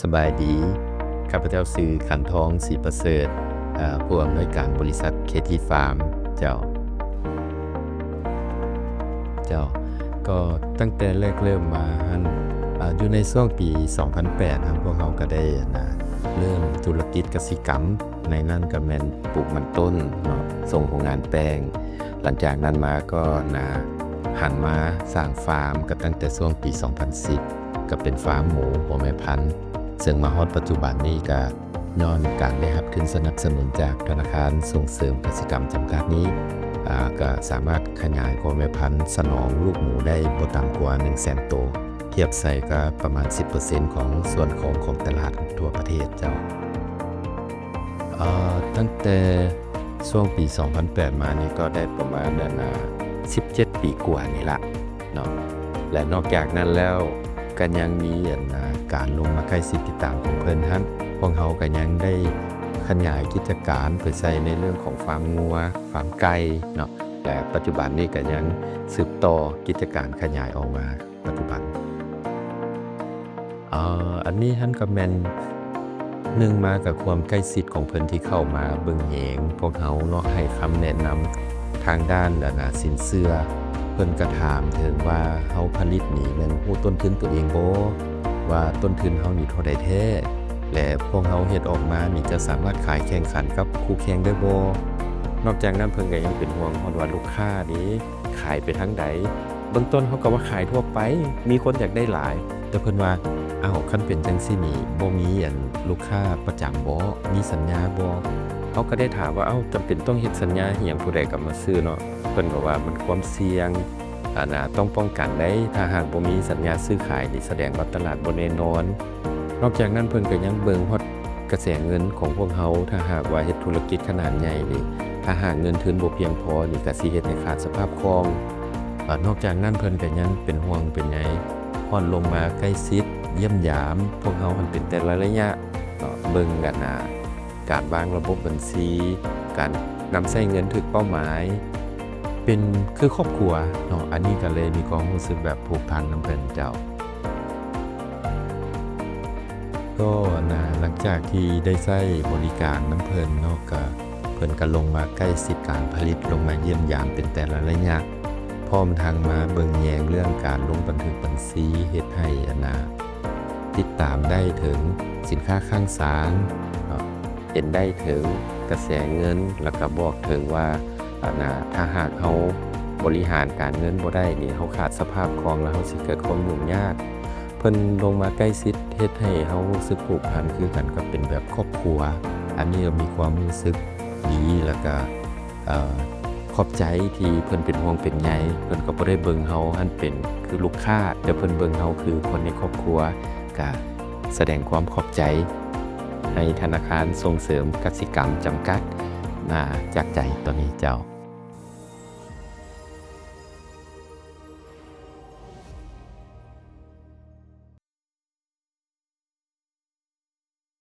ສະບາຍດີ, ຂ້າພະເຈົ້າຊື່ ຂັນທອງ ສີປະເສີດ, ເອີ່ ຜູ້ອຳນວຍການບໍລິສັດ ເຄທີ ຟາມ ເຈົ້າ. ເຈົ້າ, ກໍຕັ້ງແຕ່ແລກເລີ່ມມາຫັ້ນ, ເອີ່ ຢູ່ໃນຊ່ວງປີສອງພັນແປດຫັ້ນ ພວກເຮົາກໍໄດ້ ອັນນະ ເລີ່ມທຸລະກິດກະສິກຳ, ໃນນັ້ນກໍແມ່ນປູກມັນຕົ້ນເນາະ, ສົ່ງໂຮງງານແປ້ງ. ຫຼັງຈາກນັ້ນມາກໍ ອັນນະ ຫັນມາສ້າງຟາມ ກໍຕັ້ງແຕ່ຊ່ວງປີສອງພັນສິບ ກໍເປັນຟາມໝູພໍ່ແມ່ພັນ, ເຊິ່ງມາຮອດປັດຈຸບັນນີ້ກໍຍ້ອນການໄດ້ຮັບທຶນສະໜັບສະໜູນຈາກທະນາຄານສົ່ງເສີມກະສິກຳຈຳກັດນີ້, ອາ, ກໍສາມາດຂະຫຍາຍພໍ່ແມ່ພັນສະໜອງລູກໝູໄດ້ບໍ່ຕ່ຳກວ່າໜຶ່ງແສນໂຕ, ທຽບໃສ່ກໍປະມານສິບເປີເຊັນຂອງສ່ວນຄອງຂອງຕະຫຼາດທົ່ວປະເທດເຈົ້າ. ເອີ່ ຕັ້ງແຕ່ຊ່ວງປີສອງພັນແປດມານີ້ກໍໄດ້ປະມານ ອັນນະ ສິບເຈັດປີກວ່ານີ້ລະເນາະ. ແລະ ນອກຈາກນັ້ນແລ້ວ ກໍຍັງມີ ອັນນະ ການລົງມາໃກ້ຊິດຕິດຕາມຂອງເພິ່ນຫັ້ນ, ພວກເຮົາກໍຍັງໄດ້ຂະຫຍາຍກິດຈະການໄປໃສ່ໃນເລື່ອງຂອງຟາມງົວ, ຟາມໄກ່ເນາະ, ແລະ ປັດຈຸບັນນີ້ກໍຍັງສືບຕໍ່ກິດຈະການຂະຫຍາຍອອກມາປັດຈຸບັນ. ເອີ່ ອັນນີ້ຫັ້ນກໍແມ່ນ ໜຶ່ງມາກໍຄວາມໃກ້ຊິດຂອງເພິ່ນທີ່ເຂົ້າມາເບິ່ງແຍງພວກເຮົາເນາະ, ໃຫ້ຄຳແນະນຳທາງດ້ານ ອັນນະ ສິນເຊື່ອ. ເພິ່ນກໍຖາມເຖິງວ່າເຮົາຜະລິດນີ້ແມ່ນຮູ້ຕົ້ນທຶນຕົວເອງບໍ່ ວ່າຕົ້ນທຶນເຮົານີ້ເທົ່າໃດແທ້ ແລະ ພວກເຮົາເຮັດອອກມານີ້ຈະສາມາດຂາຍແຂ່ງຂັນກັບຄູ່ແຂ່ງໄດ້ບໍ່? ນອກຈາກນັ້ນເພິ່ນກໍຍັງເປັນຫ່ວງຮອດວ່າລູກຄ້າເດ ຂາຍໄປທາງໃດ? ເບື້ອງຕົ້ນເຮົາກໍວ່າຂາຍທົ່ວໄປ, ມີຄົນຢາກໄດ້ຫຼາຍ, ແຕ່ເພິ່ນວ່າ ອ້າວ ຄັນເປັນຈັ່ງຊີ້ນີ້ ບໍ່ມີ ອັນ ລູກຄ້າປະຈຳບໍ? ມີສັນຍາບໍ? ເຮົາກໍໄດ້ຖາມວ່າ ເອົ້າ ຈຳເປັນຕ້ອງເຮັດສັນຍາອີ່ຫຍັງ ຜູ້ໃດກໍມາຊື້ເນາະ? ເພິ່ນກໍວ່າ ມັນຄວາມສ່ຽງ, ອັນນະ ຕ້ອງປ້ອງກັນໄດ໋, ຖ້າຫາກບໍ່ມີສັນຍາຊື້ຂາຍນີ້ ສະແດງວ່າຕະຫຼາດບໍ່ແນ່ນອນ. ນອກຈາກນັ້ນເພິ່ນກໍຍັງເບິ່ງຮອດ ກະແສເງິນຂອງພວກເຮົາ, ຖ້າຫາກວ່າເຮັດທຸລະກິດຂະໜາດໃຫຍ່ນີ້ ຖ້າຫາກເງິນທຶນບໍ່ພຽງພໍນີ້ ກະຊິເຮັດໃຫ້ຂາດສະພາບຄ່ອງ. ອາ ນອກຈາກນັ້ນເພິ່ນກະຍັງເປັນຫ່ວງເປັນໃຍ ຮອດລົງມາໃກ້ຊິດຢ້ຽມຢາມພວກເຮົາຫັ້ນເປັນແຕ່ລະໄລຍະເນາະ, ເບິ່ງກັນນະ ການວາງລະບົບບັນຊີ, ການນຳໃຊ້ເງິນຖືກເປົ້າໝາຍ, ເປັນຄືຄອບຄົວເນາະ. ອັນນີ້ກະເລີຍມີຄວາມຮູ້ສຶກແບບຜູກພັນນຳເພິ່ນເຈົ້າ. ກໍນະ ຫຼັງຈາກທີ່ໄດ້ໃຊ້ບໍລິການນຳເພິ່ນເນາະ, ກະ ເພິ່ນກະລົງມາໃກ້ຊິດການຜະລິດ, ລົງມາຢ້ຽມຢາມເປັນແຕ່ລະໄລຍະ, ພ້ອມທັງມາເບິ່ງແຍງເລື່ອງການລົງບັນທຶກບັນຊີ, ເຮັດໃຫ້ ອັນນະ ຕິດຕາມໄດ້ເຖິງສິນຄ້າຄ້າງສານເນາະ, ເຫັນໄດ້ເຖິງກະແສເງິນ, ແລ້ວກະບອກເຖິງວ່າ ອັນນະ ຖ້າຫາກເຮົາບໍລິຫານການເງິນບໍ່ໄດ້ນີ້ ເຮົາຂາດສະພາບຄ່ອງ ແລ້ວເຮົາຊິເກີດຄວາມຫຍຸ້ງຍາກ. ເພິ່ນລົງມາໃກ້ຊິດ ເຮັດໃຫ້ເຮົາຮູ້ສຶກຜູກພັນຄືກັນກັບເປັນແບບຄອບຄົວ. ອັນນີ້ກໍມີຄວາມຮູ້ສຶກດີ ແລ້ວກະ ເອີ ຂອບໃຈທີ່ເພິ່ນເປັນຫ່ວງເປັນໃຍ. ເພິ່ນກໍບໍ່ໄດ້ເບິ່ງເຮົາຫັ້ນເປັນຄືລູກຄ້າ, ແຕ່ເພິ່ນເບິ່ງເຮົາຄືຄົນໃນຄອບຄົວ. ກະສະແດງຄວາມຂອບໃຈໃຫ້ທະນາຄານສົ່ງເສີມກະສິກຳຈຳກັດ ອາ ຈາກໃຈຕອນນີ້ເຈົ້າ.